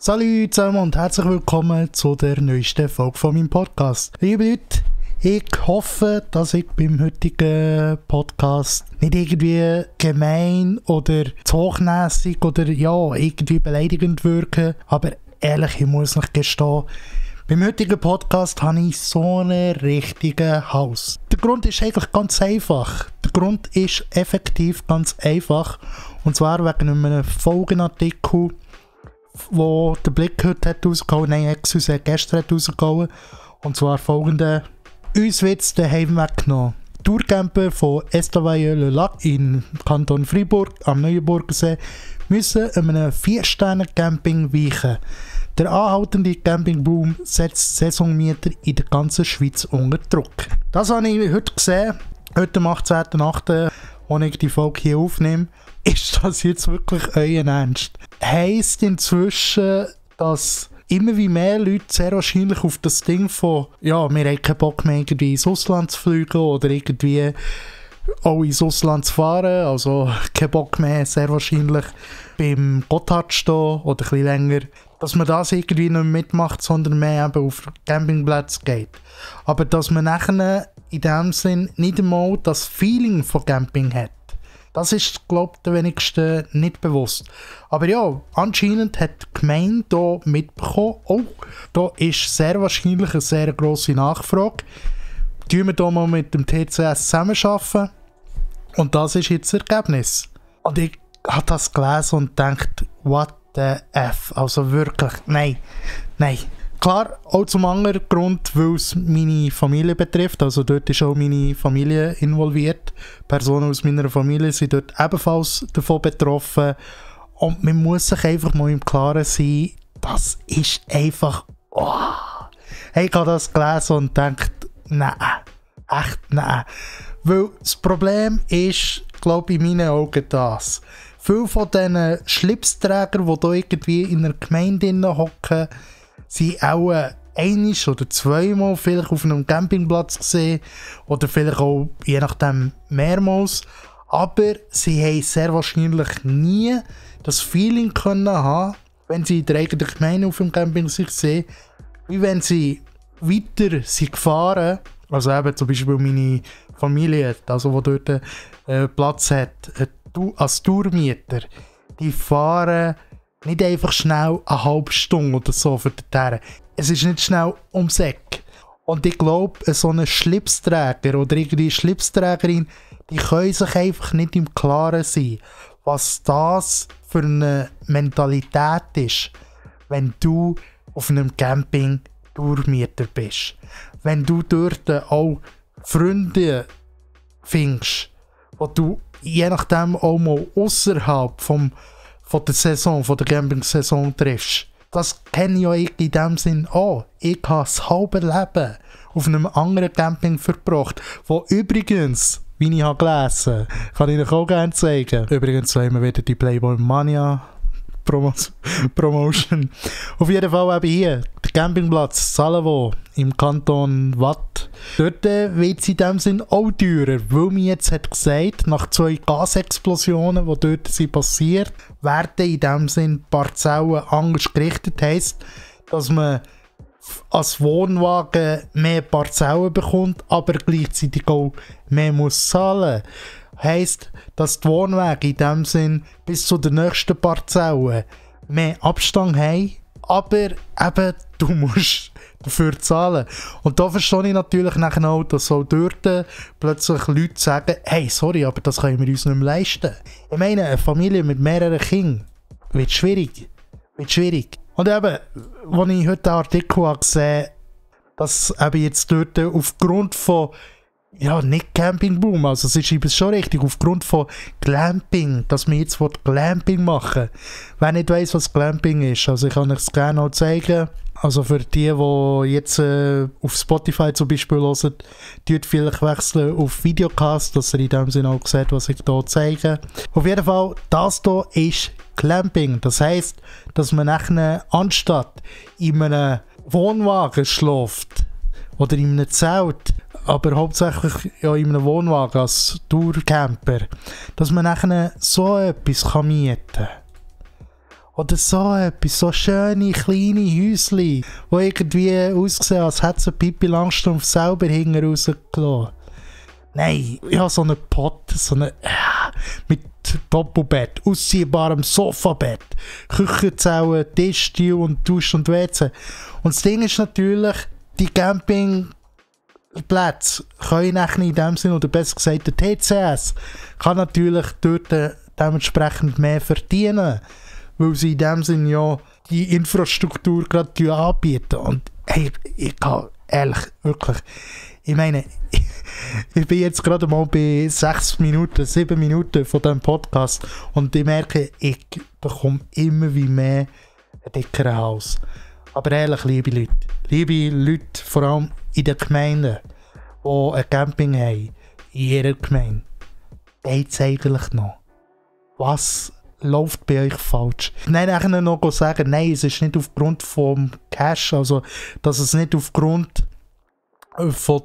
Salut zusammen und herzlich willkommen zu der neuesten Folge von meinem Podcast. Liebe Leute, ich hoffe, dass ich beim heutigen Podcast nicht irgendwie gemein oder zu hochnäsig oder ja, irgendwie beleidigend wirke. Aber ehrlich, ich muss noch gestehen, beim heutigen Podcast habe ich so einen richtigen Hals. Der Grund ist eigentlich ganz einfach. Der Grund ist effektiv ganz einfach. Und zwar wegen einem Folgenartikel, wo der Blick heute hat rausgehauen, gestern hat rausgehauen. Und zwar folgende: Uns wird daheim weggenommen. Tourcamper von Estavayer-le-Lac im Kanton Fribourg am Neuenburgersee müssen einem 4-Sterne-Camping weichen. Der anhaltende Campingboom setzt Saisonmieter in der ganzen Schweiz unter Druck. Das habe ich heute gesehen, heute am 18.08., als ich die Folge hier aufnehme. Ist das jetzt wirklich euer Ernst? Heisst inzwischen, dass immer wie mehr Leute sehr wahrscheinlich auf das Ding von ja, wir haben keinen Bock mehr irgendwie ins Ausland zu fliegen oder irgendwie auch ins Ausland zu fahren, also keinen Bock mehr sehr wahrscheinlich beim Gotthard stehen oder ein bisschen länger, dass man das irgendwie nicht mitmacht, sondern mehr eben auf Campingplätze geht. Aber dass man nachher in dem Sinn nicht einmal das Feeling von Camping hat. Das ist, glaube ich, der wenigsten nicht bewusst. Aber ja, anscheinend hat die Gemeinde hier mitbekommen, oh, da ist sehr wahrscheinlich eine sehr grosse Nachfrage. Tun wir hier mal mit dem TCS zusammenarbeiten. Und das ist jetzt das Ergebnis. Und ich habe das gelesen und gedacht, what the F? Also wirklich, nein. Klar, auch zum anderen Grund, weil es meine Familie betrifft. Also dort ist auch meine Familie involviert. Personen aus meiner Familie sind dort ebenfalls davon betroffen. Und man muss sich einfach mal im Klaren sein, das ist einfach... Oh. Hey, ich habe das gelesen und gedacht, nein, echt nein. Weil das Problem ist, glaube ich, in meinen Augen das. Viele von diesen Schlipsträgern, die hier irgendwie in einer Gemeinde hocken, sind auch einmal oder zweimal vielleicht auf einem Campingplatz gesehen oder vielleicht auch je nachdem mehrmals. Aber sie haben sehr wahrscheinlich nie das Feeling können haben, wenn sie in der eigenen Gemeinde auf dem Camping sich sehen, wie wenn sie weiter sind gefahren, also eben zum Beispiel meine Familie, also wo dort Platz hat, als Tourmieter, die fahren nicht einfach schnell eine halbe Stunde oder so für die Terre. Es ist nicht schnell ums Eck. Und ich glaube, so ein Schlipsträger oder irgendwie Schlipsträgerin, die können sich einfach nicht im Klaren sein, was das für eine Mentalität ist, wenn du auf einem Camping Tourmieter bist. Wenn du dort auch Freunde findest, wo du je nachdem auch mal außerhalb von der Saison, von der Camping-Saison triffst. Das kenne ja ich in dem Sinn auch. Ich habe das halbe Leben auf einem anderen Camping verbracht, wo übrigens, wie ich habe gelesen, kann ich euch auch gerne zeigen. Übrigens haben wir wieder die Playboy Mania Promotion. Auf jeden Fall eben hier, der Campingplatz Salevo im Kanton Watt. Dort wird es in dem Sinn auch teurer, weil mir jetzt hat gesagt, nach 2 Gasexplosionen, die dort sind passiert, werden in dem Sinn Parzellen anders gerichtet. Heisst, dass man als Wohnwagen mehr Parzellen bekommt, aber gleichzeitig auch mehr muss zahlen. Heisst, dass die Wohnwege in dem Sinn bis zu der nächsten Parzelle mehr Abstand haben, aber eben du musst dafür zahlen. Und da verstehe ich natürlich nachher auch, dass auch dort plötzlich Leute sagen, hey, sorry, aber das können wir uns nicht mehr leisten. Ich meine, eine Familie mit mehreren Kindern wird schwierig. Und eben, als ich heute den Artikel habe gesehen, dass eben jetzt dort aufgrund von ja, nicht Campingboom, also sie schreiben es schon richtig, aufgrund von Glamping, dass wir jetzt Glamping machen. Wer nicht weiss, was Glamping ist, also ich kann euch es gerne auch zeigen. Also für die jetzt auf Spotify zum Beispiel hören, tut vielleicht wechseln auf Videocast, dass ihr in dem Sinne auch seht, was ich hier zeige. Auf jeden Fall, das hier ist Glamping. Das heisst, dass man nachher anstatt in einem Wohnwagen schläft oder in einem Zelt, aber hauptsächlich ja, in einem Wohnwagen als Tourcamper, dass man nachher so etwas mieten kann. Oder so etwas, so schöne kleine Häuschen, die irgendwie aussehen, als hätte es Pippi Langstrumpf selber hinten rausgelassen. Nein, ich habe so einen Pott, mit Doppelbett, ausziehbarem Sofabett, Küchenzelle, Tischstuhl und Dusch und WC. Und das Ding ist natürlich, die Campingplätze können in dem Sinne, oder besser gesagt der TCS, kann natürlich dort dementsprechend mehr verdienen, weil sie in dem Sinne ja die Infrastruktur gerade anbieten. Und hey, ich kann ehrlich, wirklich, ich meine, ich bin jetzt gerade mal bei 7 Minuten von diesem Podcast und ich merke, ich bekomme immer wie mehr einen dickeren Hals. Aber ehrlich, liebe Leute, vor allem in den Gemeinden, die ein Camping haben, in ihrer Gemeinde, geht's eigentlich noch? Was läuft bei euch falsch? Nein, eigentlich noch sagen, nein, es ist nicht aufgrund vom Cash, also dass es nicht aufgrund vom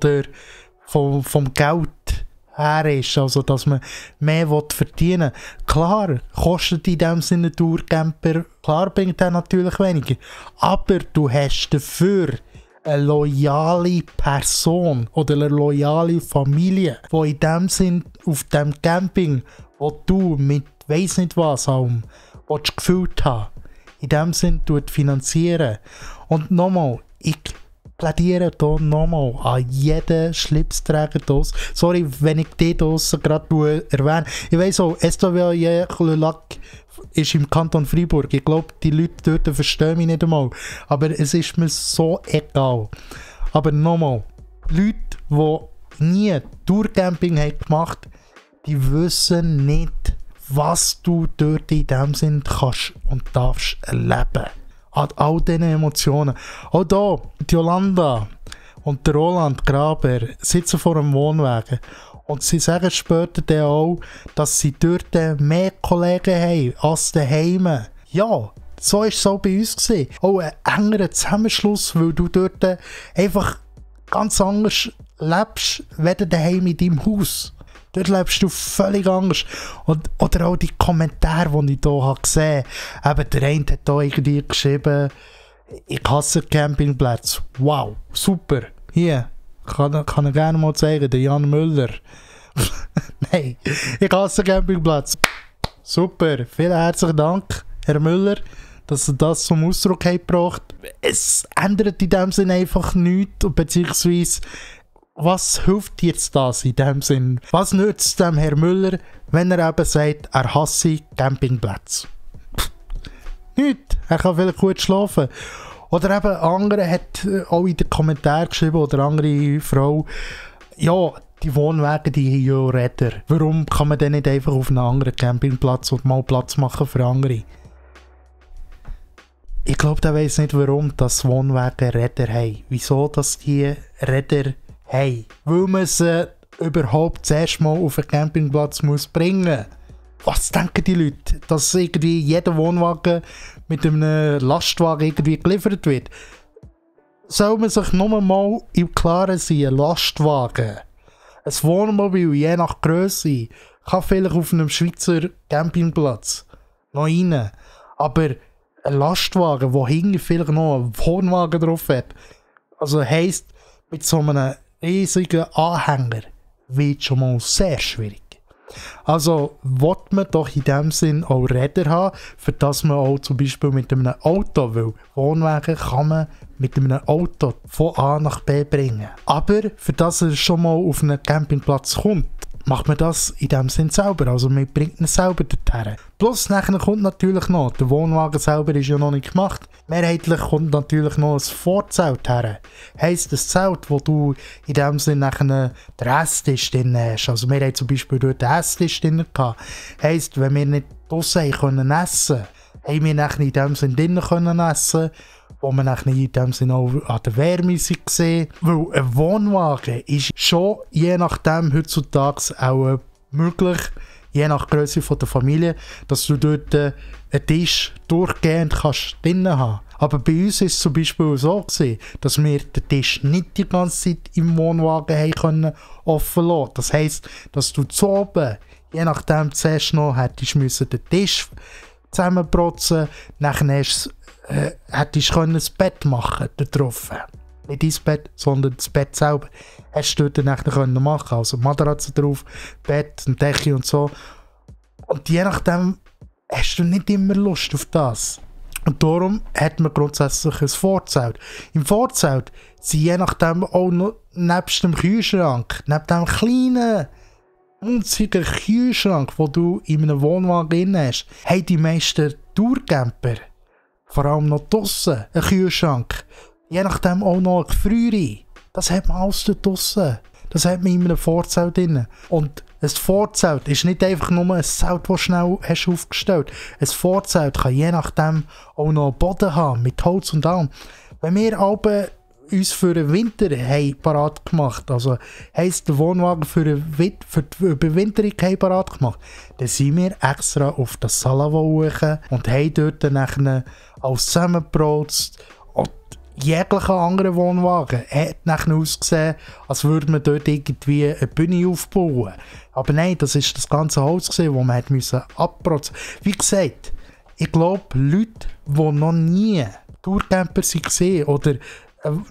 Geld her ist, also dass man mehr verdienen will. Klar, kostet in dem Sinne Tourcamper, klar bringt er natürlich weniger, aber du hast dafür eine loyale Person oder eine loyale Familie, die in dem Sinn auf dem Camping, wo du mit weiss nicht was allem gefüllt hast, in dem Sinn finanzieren. Und nochmal, ich plädiere hier nochmal an jeden Schlipsträger Dose. Sorry, wenn ich die Dose gerade erwähne. Ich weiss auch, SWJ Le Lac ist im Kanton Freiburg. Ich glaube, die Leute dort verstehen mich nicht einmal. Aber es ist mir so egal. Aber nochmal, Leute, die nie Tourcamping haben gemacht, die wissen nicht, was du dort in dem Sinn kannst und darfst erleben. An all diesen Emotionen. Auch hier, die Jolanda und der Roland Graber sitzen vor einem Wohnwagen und sie sagen später dann auch, dass sie dort mehr Kollegen haben als daheim. Ja, so war es auch bei uns gewesen. Auch ein engerer Zusammenschluss, weil du dort einfach ganz anders lebst, weder daheim in deinem Haus. Dort lebst du völlig anders. Oder auch die Kommentare, die ich hier gesehen habe. Eben, der eine hat hier irgendwie geschrieben, ich hasse Campingplätze. Wow, super. Hier, kann ich gerne mal zeigen, der Jan Müller. Nein, ich hasse Campingplätze. Super, vielen herzlichen Dank, Herr Müller, dass ihr das zum Ausdruck habt gebracht. Es ändert in dem Sinne einfach nichts, beziehungsweise was hilft jetzt das in dem Sinn? Was nützt dem Herr Müller, wenn er eben sagt, er hasse Campingplätze? Nichts. Er kann vielleicht gut schlafen. Oder eben andere hat auch in den Kommentaren geschrieben, oder andere Frau, ja, die Wohnwagen, die haben ja Räder. Warum kann man denn nicht einfach auf einen anderen Campingplatz und mal Platz machen für andere? Ich glaube, der weiss nicht, warum das Wohnwagen Räder haben. Wieso, dass die Räder hey, weil man sie überhaupt zuerst mal auf einen Campingplatz muss bringen. Was denken die Leute? Dass irgendwie jeder Wohnwagen mit einem Lastwagen irgendwie geliefert wird? Soll man sich nur mal im Klaren sein, ein Lastwagen, ein Wohnmobil, je nach Grösse, kann vielleicht auf einem Schweizer Campingplatz noch rein. Aber ein Lastwagen, der hinten vielleicht noch einen Wohnwagen drauf hat, also heisst, mit so einem riesigen Anhänger wird schon mal sehr schwierig. Also will man doch in dem Sinn auch Räder haben, für das man auch zum Beispiel mit einem Auto will. Wohnwagen kann man mit einem Auto von A nach B bringen. Aber für das er schon mal auf einen Campingplatz kommt, macht man das in dem Sinn selber. Also man bringt ihn selber dorthin. Plus nachher kommt natürlich noch, der Wohnwagen selber ist ja noch nicht gemacht. Mehrheitlich kommt natürlich noch ein Vorzelt her. Heisst, das Zelt, wo du in dem Sinn nachher den Esstisch drin hast. Also wir haben zum Beispiel dort den Esstisch drin gehabt. Heisst, wenn wir nicht draussen können essen, haben wir nachher in dem Sinn drinnen können essen, wo man nachher in dem Sinn auch an der Wärme gesehen. Weil ein Wohnwagen ist schon je nachdem heutzutage auch möglich, je nach Größe der Familie, dass du dort einen Tisch durchgehend kannst drinnen haben. Aber bei uns ist es zum Beispiel so gewesen, dass wir den Tisch nicht die ganze Zeit im Wohnwagen haben können offen lassen. Das heisst, dass du zu oben, je nachdem zuerst noch hättest müssen den Tisch zusammenprotzen, dann hättest du ein Bett machen darauf. Nicht dein Bett, sondern das Bett selber. Hättest du dort dann machen können. Also Matratze drauf, Bett, ein Decke und so. Und je nachdem hast du nicht immer Lust auf das. Und darum hat man grundsätzlich ein Vorzelt. Im Vorzelt sind je nachdem auch noch nebst dem Kühlschrank, neben dem kleinen, winzigen Kühlschrank, den du in einem Wohnwagen drin hast, haben die meisten Tourcamper, vor allem noch draussen, einen Kühlschrank. Je nachdem auch noch eine Gefrierung. Das hat man alles dort draussen. Das hat man in einem Vorzelt drin. Und ein Vorzelt ist nicht einfach nur ein Zelt, das schnell hast aufgestellt. Ein Vorzelt kann je nachdem auch noch einen Boden haben, mit Holz und allem. Wenn wir aber uns für den Winter parat gemacht, also heisst der Wohnwagen für die Überwinterung parat gemacht, dann sind wir extra auf das Salavo hoch und haben dort dann alles zusammengebrotzt. Jeglicher andere Wohnwagen hat nachher ausgesehen, als würde man dort irgendwie eine Bühne aufbauen. Aber nein, das ist das ganze Holz gewesen, das man abprotzen musste. Wie gesagt, ich glaube, Leute, die noch nie Tourcamper waren oder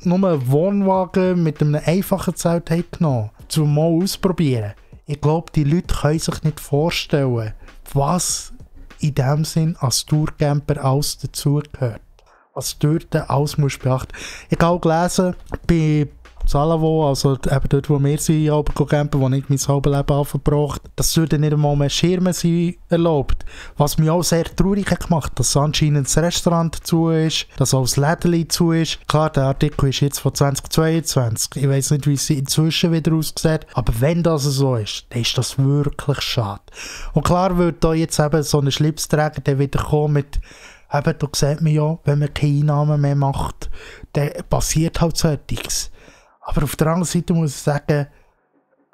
nur einen Wohnwagen mit einem einfachen Zelt haben genommen, zum mal ausprobieren. Ich glaube, die Leute können sich nicht vorstellen, was in dem Sinn als Tourcamper alles dazugehört. Was dort alles musst beachten. Ich habe auch gelesen, bei Salavo, also eben dort, wo wir sind, campen, wo ich mein halbes Leben verbracht, dass dort nicht einmal mehr Schirme sind erlaubt. Was mich auch sehr traurig hat gemacht, dass anscheinend das Restaurant zu ist, dass auch das Lädeli zu ist. Klar, der Artikel ist jetzt von 2022. Ich weiss nicht, wie es inzwischen wieder aussieht, aber wenn das so ist, dann ist das wirklich schade. Und klar wird da jetzt eben so ein Schlipsträger der wieder kommen mit eben, da sieht man ja, wenn man keine Einnahmen mehr macht, dann passiert halt so etwas. Aber auf der anderen Seite muss ich sagen,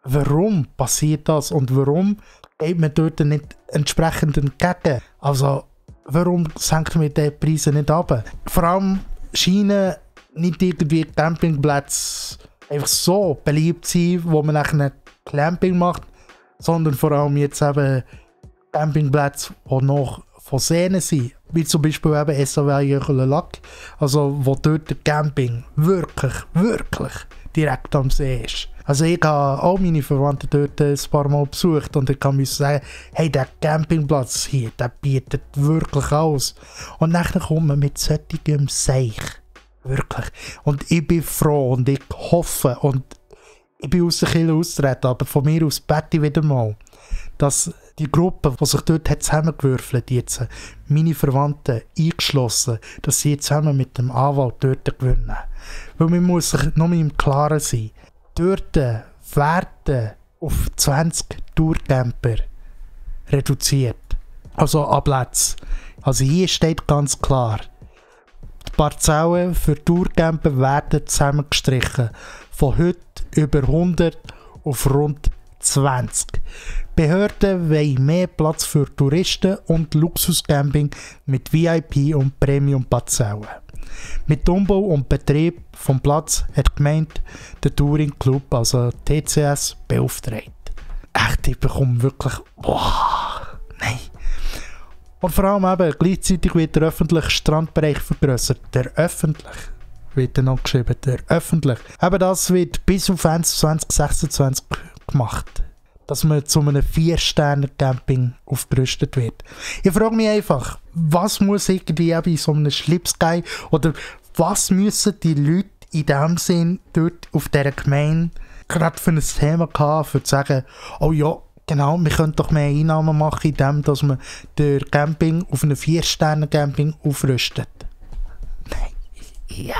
warum passiert das und warum geht man dort nicht entsprechend entgegen? Also, warum senkt man die Preise nicht ab? Vor allem scheinen nicht irgendwie Campingplätze einfach so beliebt zu sein, wo man nachher Camping macht, sondern vor allem jetzt eben Campingplätze, die noch von Seen sind. Wie zum Beispiel eben SAW-Jöchel-Lac, also wo dort der Camping wirklich direkt am See ist. Also ich habe auch meine Verwandten dort ein paar Mal besucht und ich kann mir sagen, hey, der Campingplatz hier, der bietet wirklich alles. Und dann kommt man mit solchem Seich. Wirklich. Und ich bin froh und ich hoffe und ich bin aus der Kirche austreten, aber von mir aus bete ich wieder mal, dass die Gruppe, die sich dort hat zusammengewürfelt hat, meine Verwandten eingeschlossen, dass sie zusammen mit dem Anwalt dort gewinnen. Weil man muss sich noch im Klaren sein. Dort werden auf 20 Tourcamper reduziert. Also Abplätze. Also hier steht ganz klar, die Parzellen für Tourcamper werden zusammengestrichen. Von heute über 100 auf rund 20. Behörden wollen mehr Platz für Touristen und Luxuscamping mit VIP- und Premium-Parzellen. Mit Umbau und Betrieb vom Platz hat die Gemeinde den Touring Club, also TCS, beauftragt. Echt, ich bekomme wirklich... Nein. Und vor allem eben, gleichzeitig wird der öffentliche Strandbereich vergrössert. Der öffentliche wird dann noch geschrieben, der öffentliche. Eben das wird bis auf 2026 gemacht, dass man zu einem 4-Sterne-Camping aufgerüstet wird. Ich frage mich einfach, was muss irgendwie in so einem Schlips gehen oder was müssen die Leute in dem Sinn dort auf dieser Gemeinde gerade für ein Thema haben, für zu sagen, oh ja, genau, wir können doch mehr Einnahmen machen, indem dass man den Camping auf einem 4-Sterne-Camping aufrüstet. Nein, ja,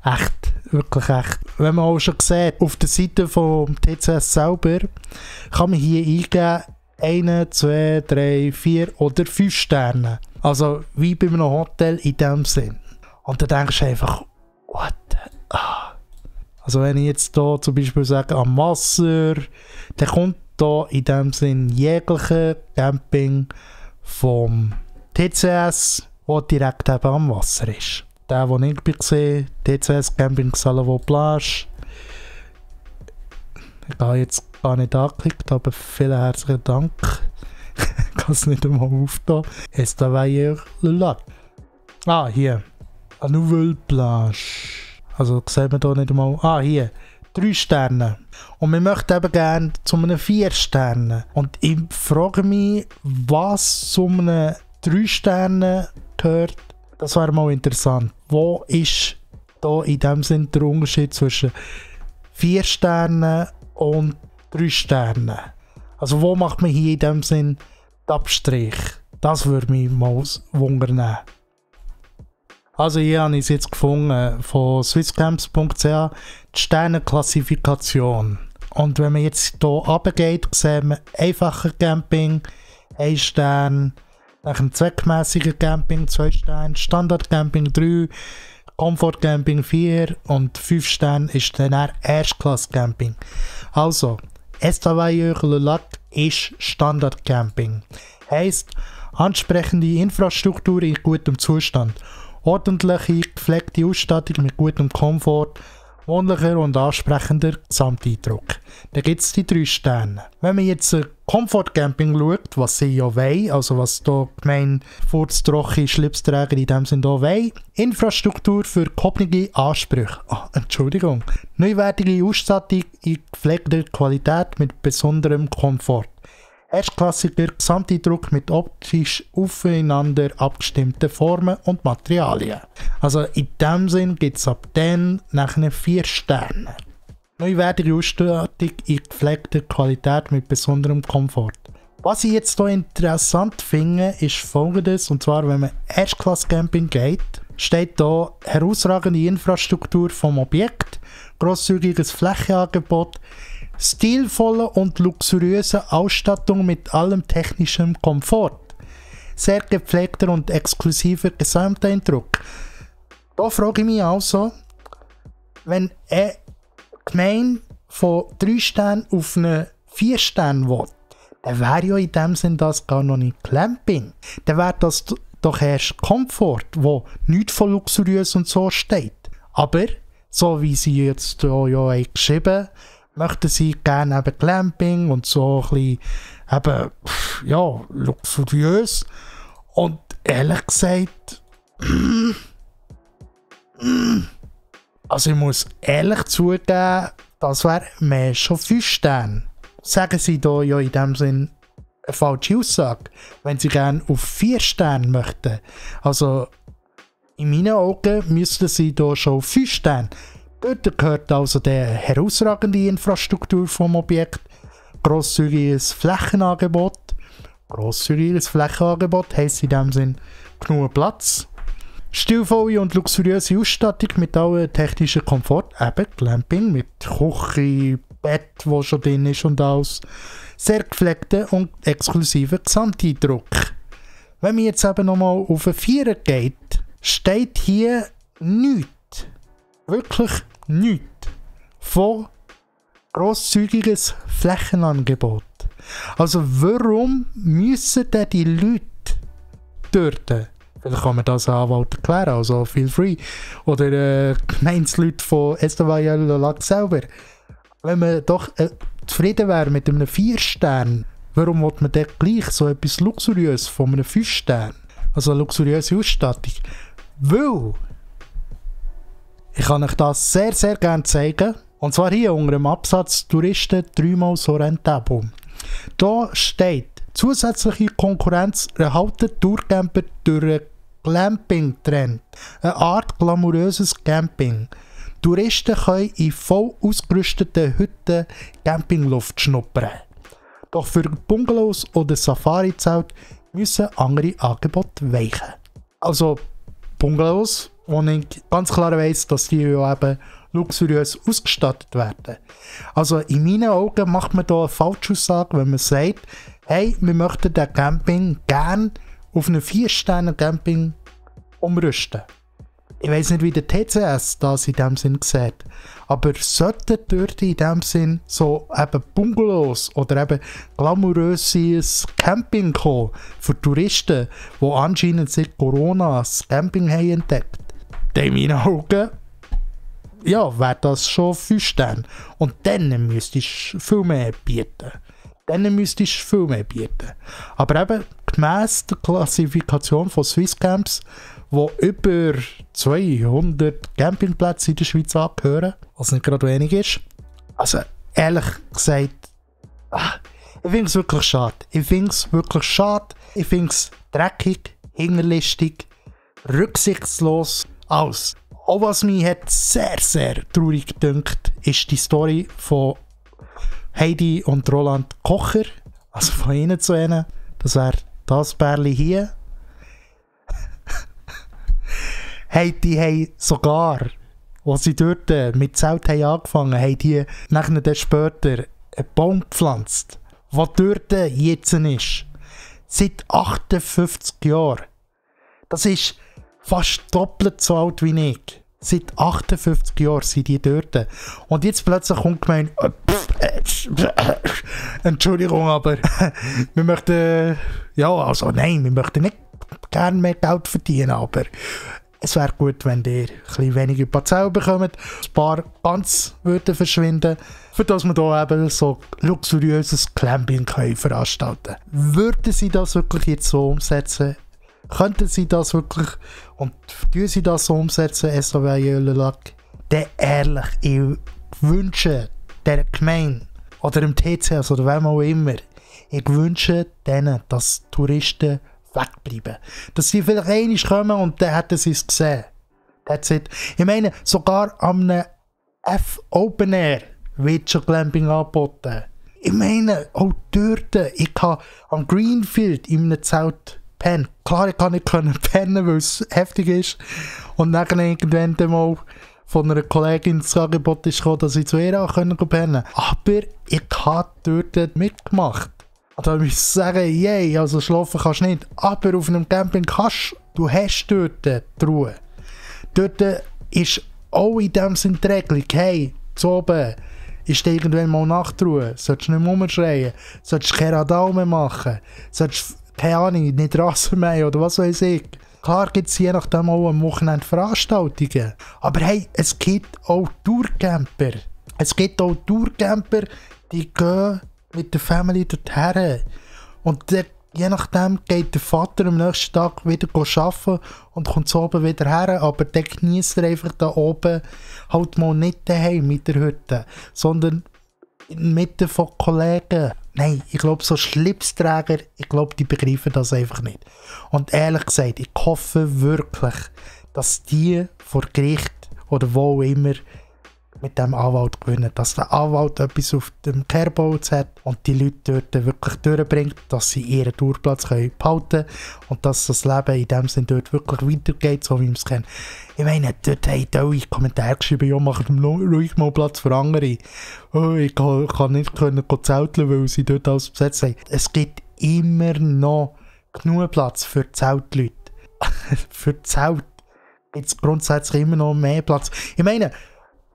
echt. Wirklich echt. Wenn man auch schon sieht, auf der Seite vom TCS selber kann man hier eingeben 1, 2, 3, 4 oder 5 Sterne. Also wie bei einem Hotel in dem Sinn. Und dann denkst du einfach, what the... Also wenn ich jetzt hier zum Beispiel sage, am Wasser, dann kommt hier in dem Sinn jegliche Camping vom TCS, der direkt eben am Wasser ist. Der, den ich gesehen habe, TCS Camping Salavo Plage. Ich habe jetzt gar nicht angeklickt, aber vielen herzlichen Dank. Ich kann es nicht einmal auftun. Estavayer le Lac. Ah, hier. Eine Nouvelle Plage. Also sieht man hier nicht einmal. Hier. 3 Sterne. Und wir möchten eben gerne zu einem 4 Sterne. Und ich frage mich, was zu einem 3 Sterne gehört. Das wäre mal interessant. Wo ist da in dem Sinn der Unterschied zwischen 4 Sternen und 3 Sternen? Also wo macht man hier in dem Sinn den Abstrich? Das würde mich mal wundern. Also hier habe ich es jetzt gefunden von swisscamps.ch, die Sternenklassifikation. Und wenn man jetzt hier runtergeht, sieht man einfacher Camping, 1 Stern, nach dem zweckmäßigen Camping 2 Sterne, Standard Camping 3, Komfort Camping 4 und 5 Sterne ist dann Erstklasse Camping. Also, Estavayer le Lac ist Standard Camping. Heisst, ansprechende Infrastruktur in gutem Zustand. Ordentliche, gepflegte Ausstattung mit gutem Komfort, wohnlicher und ansprechender Gesamteindruck. Da gibt es die 3 Sterne. Wenn man jetzt Komfortcamping schaut, was sie ja wollen, also was hier gemein furztrockene Schlipsträger in dem Sinn hier wollen, Infrastruktur für gehobene Ansprüche. Entschuldigung. Neuwertige Ausstattung in gepflegter Qualität mit besonderem Komfort. Erstklassiger Gesamteindruck mit optisch aufeinander abgestimmten Formen und Materialien. Also in dem Sinn gibt es ab dann nachher 4 Sterne. Neuwertige Ausstattung in gepflegter Qualität mit besonderem Komfort. Was ich jetzt hier interessant finde, ist folgendes, und zwar wenn man Erstklasse-Camping geht, steht hier herausragende Infrastruktur vom Objekt, grosszügiges Flächenangebot, stilvolle und luxuriöse Ausstattung mit allem technischem Komfort. Sehr gepflegter und exklusiver Gesamteindruck. Da frage ich mich also, wenn eine Gemeinde von 3 Sternen auf eine 4 Sterne will, dann wäre ja in dem Sinn das gar noch nicht Camping. Dann wäre das doch erst Komfort, wo nichts von luxuriös und so steht. Aber, so wie sie jetzt ja geschrieben, möchten sie gerne eben Glamping und so ein bisschen eben, ja, luxuriös. Und ehrlich gesagt, also ich muss ehrlich zugeben, das wäre mehr schon 5 Sterne. Sagen sie da ja in dem Sinn eine falsche Aussage, wenn sie gerne auf 4 Sterne möchten. Also in meinen Augen müssten sie da schon auf 5 Sterne. Dort gehört also die herausragende Infrastruktur vom Objekt, grosszügiges Flächenangebot. Grosszügiges Flächenangebot heisst in dem Sinn genug Platz. Stilvolle und luxuriöse Ausstattung mit allem technischen Komfort, eben Glamping mit Küche, Bett, wo schon drin ist und alles. Sehr gepflegter und exklusiver Gesamteindruck. Wenn man jetzt eben nochmal auf einen 4er geht, steht hier nichts. Wirklich nichts von grosszügiges Flächenangebot. Also warum müssen denn die Leute dort, vielleicht kann man das an Anwalt erklären, also feel free, oder Gemeinsleute von Estavayer le Lac selber, wenn man doch zufrieden wäre mit einem 4 Stern, warum will man denn gleich so etwas luxuriös von einem 5 Stern? Also eine luxuriöse Ausstattung. Weil ich kann euch das sehr, sehr gerne zeigen. Und zwar hier unter dem Absatz Touristen 3-mal so rentabel. Da steht, zusätzliche Konkurrenz erhalten Tourcamper durch einen Glamping-Trend. Eine Art glamouröses Camping. Touristen können in voll ausgerüsteten Hütten Campingluft schnuppern. Doch für Bungalows oder Safari-Zelt müssen andere Angebote weichen. Also Bungalows, wo ich ganz klar weiss, dass die ja eben luxuriös ausgestattet werden. Also in meinen Augen macht man da eine Falschaussage, wenn man sagt, hey, wir möchten den Camping gerne auf einen 4-Sterne-Camping umrüsten. Ich weiss nicht, wie der TCS das in dem Sinn sieht, aber sollten dort in dem Sinn so eben Bungalows oder eben glamouröses Camping kommen für Touristen, die anscheinend seit Corona das Camping haben entdeckt, dann in meinen Augen, ja, wäre das schon 5 Sterne. Und dann müsstest du viel mehr bieten. dann müsstest du viel mehr bieten. Aber eben, gemäss der Klassifikation von Swisscamps, wo über 200 Campingplätze in der Schweiz angehören, was nicht gerade wenig ist. Also, ehrlich gesagt, ich finde es wirklich schade. Ich finde es dreckig, hinterlistig, rücksichtslos, alles. Auch was mich hat sehr, sehr traurig gedünkt, ist die Story von Heidi und Roland Kocher, also von ihnen zu ihnen. Das wäre das Bärli hier. Die haben sogar, als sie dort mit Zelt haben angefangen haben, die nachher dann später einen Baum gepflanzt, der dort jetzt ist. Seit 58 Jahren. Das ist fast doppelt so alt wie ich. Seit 58 Jahren sind die dort. Und jetzt plötzlich kommt gemeint, Entschuldigung, aber wir möchten, wir möchten nicht gerne mehr Geld verdienen, aber es wäre gut, wenn ihr ein bisschen weniger Parzellen bekommt, ein paar ganz würden verschwinden, für dass wir hier eben so luxuriöses Camping veranstalten können. Würden sie das wirklich jetzt so umsetzen? Könnten sie das wirklich und tun sie das so umsetzen, SOW-Jölelag? Dann ehrlich, ich wünsche dieser Gemeinde oder dem TCS oder wem auch immer, ich wünsche denen, dass Touristen wegbleiben. Dass sie vielleicht einmal kommen und dann hätten sie es gesehen. That's it. Ich meine, sogar am F-Open Air wird schon Glamping angeboten. Ich meine, auch dort, ich kann am Greenfield in einem Zelt pennen. Klar, ich kann nicht pennen, weil es heftig ist. Und dann irgendwann mal von einer Kollegin das Angebot ist gekommen, dass ich zu ihr auch pennen konnte. Aber ich habe dort mitgemacht. Und da muss ich sagen, also schlafen kannst du nicht. Aber auf einem Camping du hast dort die Ruhe. Dort ist auch in dem Sinne die Regelung, hey, zu oben ist irgendwann mal Nachtruhe, solltest du nicht mehr rumschreien, solltest keine Radau mehr machen, solltest, keine Ahnung, nicht Rasen mehr oder was weiß ich. Klar gibt es je nachdem auch am Wochenende Veranstaltungen, aber hey, es gibt auch Tourcamper. Die gehen mit der Family dorthin. Und je nachdem geht der Vater am nächsten Tag wieder arbeiten und kommt so oben wieder her, aber dann genießt er einfach da oben halt mal nicht daheim mit der Hütte, sondern in der Mitte von Kollegen. Nein, ich glaube, so Schlipsträger, die begreifen das einfach nicht. Und ehrlich gesagt, ich hoffe wirklich, dass die vor Gericht oder wo auch immer mit dem Anwalt gewinnen, dass der Anwalt etwas auf dem Kerbholz hat und die Leute dort wirklich durchbringt, dass sie ihren Tourplatz behalten können und dass das Leben in dem Sinne dort wirklich weitergeht, so wie wir es kennen. Ich meine, dort haben alle Kommentare geschrieben, ja, macht ruhig mal Platz für andere. Oh, ich kann nicht zelteln, weil sie dort alles besetzt haben. Es gibt immer noch genug Platz für Zeltleute. Für Zelt gibt es grundsätzlich immer noch mehr Platz. Ich meine,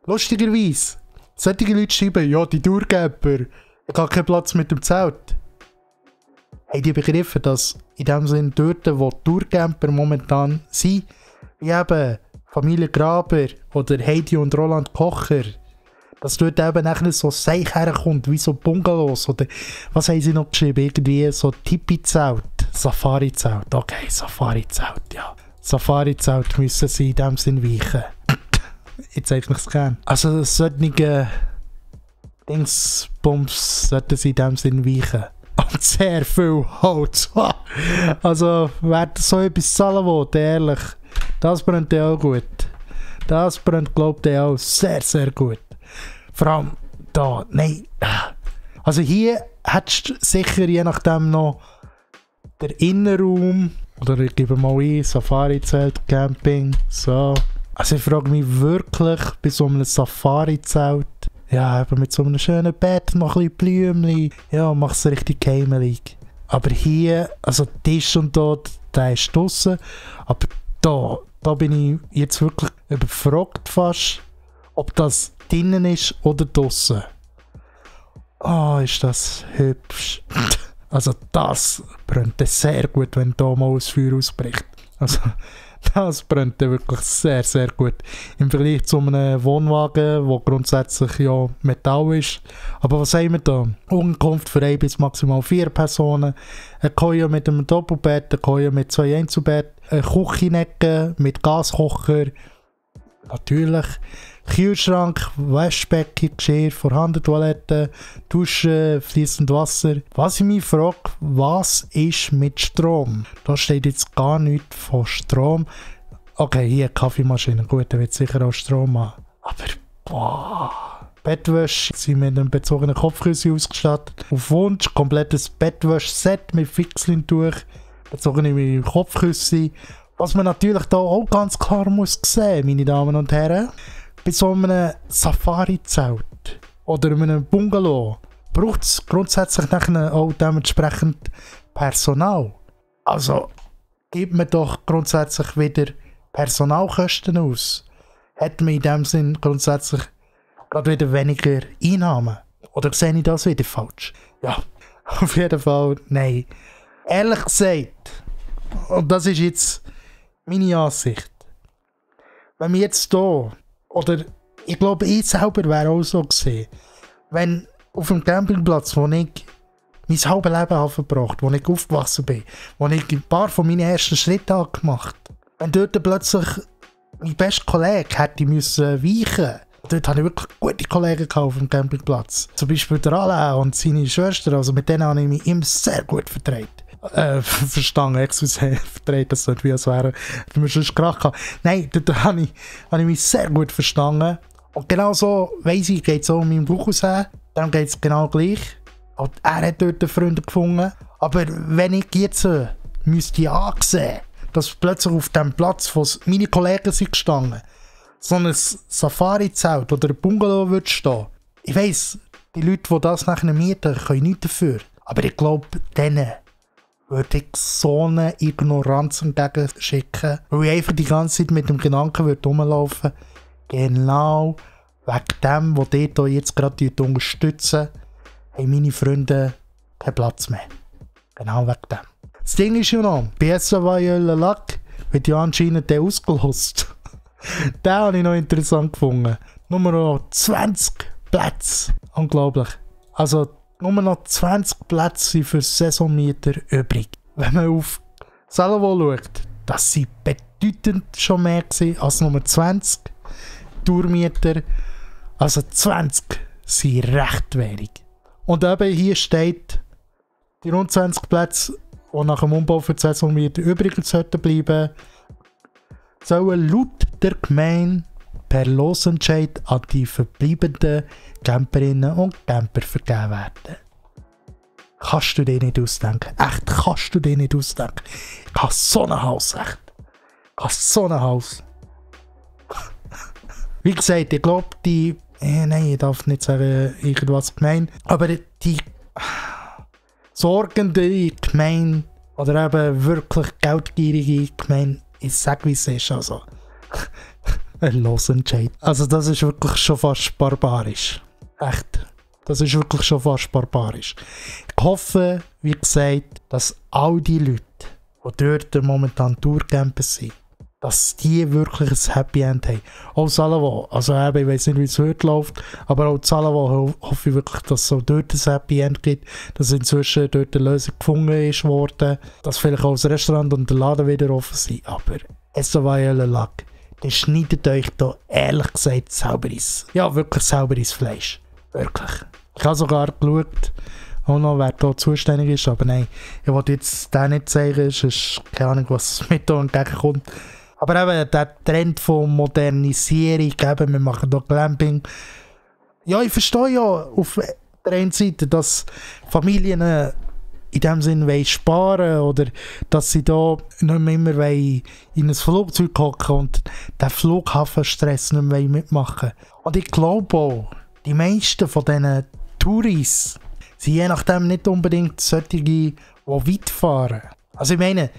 lustigerweise, solche Leute schreiben, ja, die Tourcamper, ich habe keinen Platz mit dem Zelt. Haben die begriffen, dass in dem Sinne dort, wo Tourcamper momentan sind, wie eben Familie Graber oder Heidi und Roland Kocher, dass dort eben nachher so Seich herkommt, wie so Bungalows oder was haben sie noch geschrieben, irgendwie so Tipi-Zelt, Safari-Zelt, okay, Safari-Zelt, ja. Safari-Zelt müssen sie in dem Sinne weichen. Jetzt zeige ich es gerne. Also solche Dingsbums sollten sie in dem Sinn weichen. Und sehr viel Holz. Also wer so etwas zahlen will, ehrlich, das brennt ja auch gut. Das brennt, glaubt ihr auch sehr, sehr gut. Vor allem da, nein. Also hier hättest du sicher je nachdem noch der Innenraum, oder ich gebe mal ein, Safari-Zelt, Camping, so. Also ich frage mich wirklich, bei so einem Safari-Zelt, ja, eben mit so einem schönen Bett, noch ein bisschen Blümchen, ja, machst du richtig heimelig. Aber hier, also Tisch und dort, der ist draussen, aber da bin ich jetzt wirklich überfragt fast, ob das drinnen ist oder draussen. Oh, ist das hübsch. Also das brennt sehr gut, wenn da mal ein Feuer ausbricht. Also Das brennt dann wirklich sehr, sehr gut. Im Vergleich zu einem Wohnwagen, der grundsätzlich ja Metall ist. Aber was haben wir da? Unterkunft für 1 bis maximal 4 Personen, eine Koje mit einem Doppelbett, eine Koje mit 2 Einzelbetten, eine Küchenecke mit Gaskocher, natürlich Kühlschrank, Waschbecken, Geschirr, vorhandene Toilette, Dusche, fließend Wasser. Was ich mich frage, was ist mit Strom? Da steht jetzt gar nichts von Strom. Okay, hier Kaffeemaschine, gut, da wird sicher auch Strom haben. Aber, boah. Bettwäsche sind mit einem bezogenen Kopfkissen ausgestattet. Auf Wunsch komplettes Bettwäsch-Set mit Fixlin-Tuch, bezogene Kopfkissen. Was man natürlich da auch ganz klar muss sehen, meine Damen und Herren. Bei so einem Safari-Zelt oder einem Bungalow braucht es grundsätzlich auch dementsprechend Personal. Also gibt man doch grundsätzlich wieder Personalkosten aus. Hat man in dem Sinn grundsätzlich gerade wieder weniger Einnahmen? Oder sehe ich das wieder falsch? Ja, auf jeden Fall nein. Ehrlich gesagt, und das ist jetzt meine Ansicht, wenn wir jetzt hier, oder ich glaube, ich selber wäre auch so gesehen, wenn auf dem Campingplatz, wo ich mein halbes Leben habe verbracht, wo ich aufgewachsen bin, wo ich ein paar von meinen ersten Schritten habe gemacht, wenn dort plötzlich mein bester Kollege hätte müssen weichen. Dort hatte ich wirklich gute Kollegen auf dem Campingplatz. Zum Beispiel der Alain und seine Schwester, also mit denen habe ich mich immer sehr gut verstanden, vertreibt, das sollte wie als wäre, wenn wir sonst Krach haben. Nein, dort habe ich mich sehr gut verstanden. Und genau so, weiss ich, geht es auch um meinen Bauchhaus, dann geht es genau gleich. Und er hat dort Freunde gefunden. Aber wenn ich jetzt müsste ansehen, dass plötzlich auf dem Platz, wo meine Kollegen sind gestanden, so ein Safari-Zelt oder ein Bungalow würde stehen. Ich weiss, die Leute, die das nachher mieten, können nichts dafür. Aber ich glaube, denen würde ich so eine Ignoranz entgegenschicken, weil ich einfach die ganze Zeit mit dem Gedanken rumlaufen würde, genau wegen dem, was die hier jetzt gerade unterstützen, haben meine Freunde keinen Platz mehr. Genau wegen dem. Das Ding ist ja noch, bei SAV Le Lac wird ja anscheinend der ausgelost. Den habe ich noch interessant gefunden. Nur noch 20 Plätze. Unglaublich. Also, nur noch 20 Plätze sind für Saisonmieter übrig. Wenn man auf Salovo schaut, das sind bedeutend schon mehr gewesen als Nummer 20 Tourmieter. Also 20 sind recht wenig. Und eben hier steht, die rund 20 Plätze, die nach dem Umbau für die Saisonmieter übrig sollten bleiben, sollen laut der Gemeinde per Losentscheid an die verbleibenden Camperinnen und Camper vergeben werden. Kannst du dir nicht ausdenken? Echt, kannst du dir nicht ausdenken? Ich habe so ein Haus, echt. Ich habe so ein Haus. Wie gesagt, ich glaube, nein, ich darf nicht sagen, irgendwas gemein, aber die sorgende Gemeinde oder eben wirklich geldgierige Gemeinde, ich sage, wie es ist, also ein Losentscheid. Also das ist wirklich schon fast barbarisch. Echt. Das ist wirklich schon fast barbarisch. Ich hoffe, wie gesagt, dass all die Leute, die dort momentan Tourcamper sind, dass die wirklich ein Happy End haben. Auch Salovo, also eben, ich weiß nicht, wie es heute läuft, aber auch Salovo hoffe ich wirklich, dass es auch dort ein Happy End gibt, dass inzwischen dort eine Lösung gefunden ist worden, dass vielleicht auch das Restaurant und der Laden wieder offen sind, aber SAV Le Lac, dann schneidet euch da ehrlich gesagt selber wirklich selber ins Fleisch. Wirklich. Ich habe sogar geschaut, auch noch, wer da zuständig ist, aber nein, ich wollte jetzt den nicht zeigen, sonst keine Ahnung, was mit da entgegenkommt. Aber eben der Trend von Modernisierung, eben, wir machen hier Glamping. Ja, ich verstehe ja auf der einen Seite, dass Familien in dem Sinn sparen oder dass sie da nicht mehr immer in ein Flugzeug hocken und den Flughafenstress nicht mehr mitmachen. Und ich glaube auch, die meisten von diesen Touris sind je nachdem nicht unbedingt solche, die weit fahren. Also ich meine,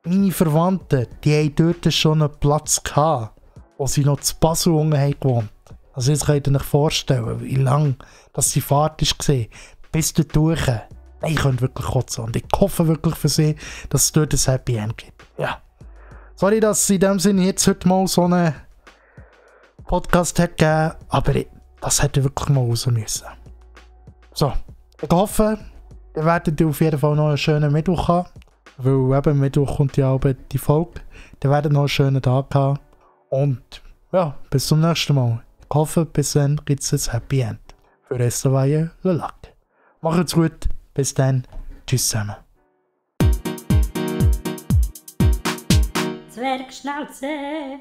meine Verwandten, die haben dort schon einen Platz gehabt, wo sie noch zu Basel haben gewohnt. Also jetzt könnt ihr euch vorstellen, wie lange die Fahrt war, bis dort durch. Ich könnte wirklich kotzen und ich hoffe wirklich für sie, dass es dort ein Happy End gibt. Ja. Sorry, dass es in dem Sinne jetzt heute mal so einen Podcast hat gegeben, aber das hätte wirklich mal raus müssen. So, ich hoffe, ihr werdet auf jeden Fall noch einen schönen Mittwoch haben, weil eben Mittwoch kommt ja auch die Folge. Ihr werdet noch einen schönen Tag haben und ja, bis zum nächsten Mal. Ich hoffe, bis dann gibt es ein Happy End. Für Restaurant Le Lac. Macht's gut, bis dann, tschüss zusammen. Zwergschnauze.